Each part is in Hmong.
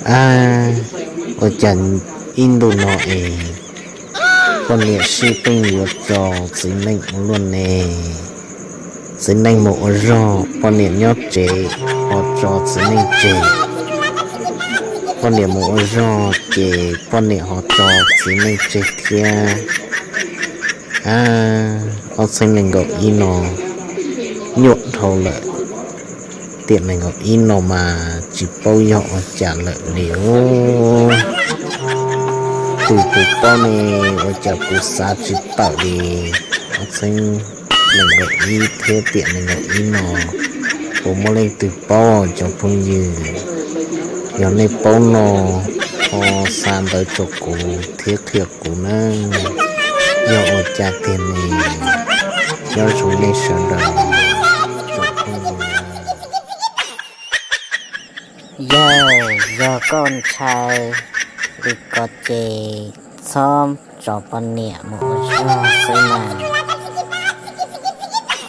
Ab, ua cas ib ntu no es poj niam sib pheej yuav tso txiv neej ua luaj ne? Txiv neej mus ua zog, poj niam nyob tsev ho tso txiv neej tseg. Poj niam mus ua zog ces poj niam ho tso txiv neej tseg thiab. Ab, ob txhiab nees nkaum ib no nyuaj dhau lawm. Tiam nees nkaum ib no mas tsis paub yog ua cas lawm li os. Tus tus paub ne, ua cas kuv xav tsis tawm li. Ob txhiab nees nkaum ib thiab tiam nees nkaum ib no, puas muaj leej twg paub cov phooj ywg? Yog nej paub no ho xa ntawv rau kuv thiab qhia kuv nawb. Yog ua cas tiag ne? Nyob zoo nej sawv daws tsoom phooj ywg. Yawg, yog koj ntshai li ko ces txhob tso poj niam mus ua zog xwb mas.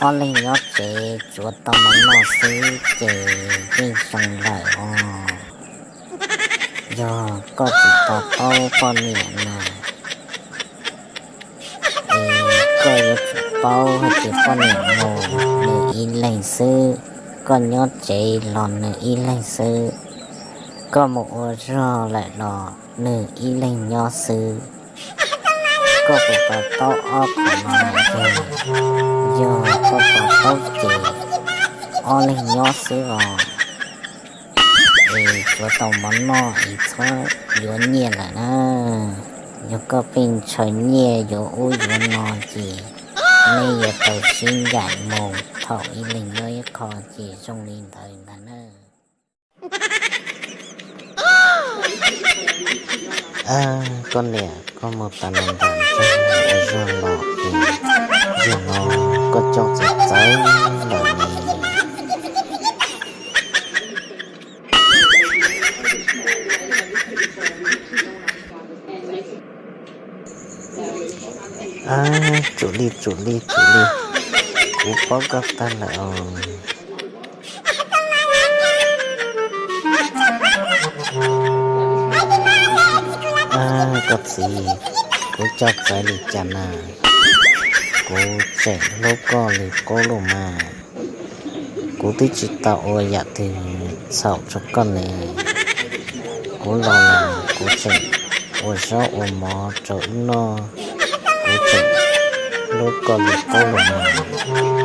Ob leeg nyob tsev tsuav tau mov noj xwb ces yeej zoo lawm os. Yog koj tsis to taub poj niam na, es koj yuav tsum paub hais tias poj niam mus nws ib leeg xwb, koj nyob tsev los nws ib leeg xwb. Koj mus ua zog lawm los nws ib leeg nyob xwb. Koj puas to taub ob qho no na yawg? Yog koj to taub ces ob leeg nyob xwb os. Es tsuav tau mov noj es txhob yuav nyiaj lawm na. Yog koj pheej ntshaw nyiaj yuav ub yuav no ces nej yuav tau sib ncaim mus thaum ib leeg nyob ib qho ces zoo li ntawd ntag na. Koj niam, koj mus tas los nram nroog ua zog los es zaum no koj coj txawv txawv lawm ne. Ab, tsum li, tsum li, tsum li, kuv paub koj tag lawm os. Ab, koj txiv, kuv coj txawv li cas na, kuv tseem hlub koj li qub lawm mas. Kuv twb tsis tau ua yam twg txhaum rau koj ne. Kuv los los kuv tseem ua zaub ua mov rau wb noj, kuv tseem hlub koj li qub lawm mas.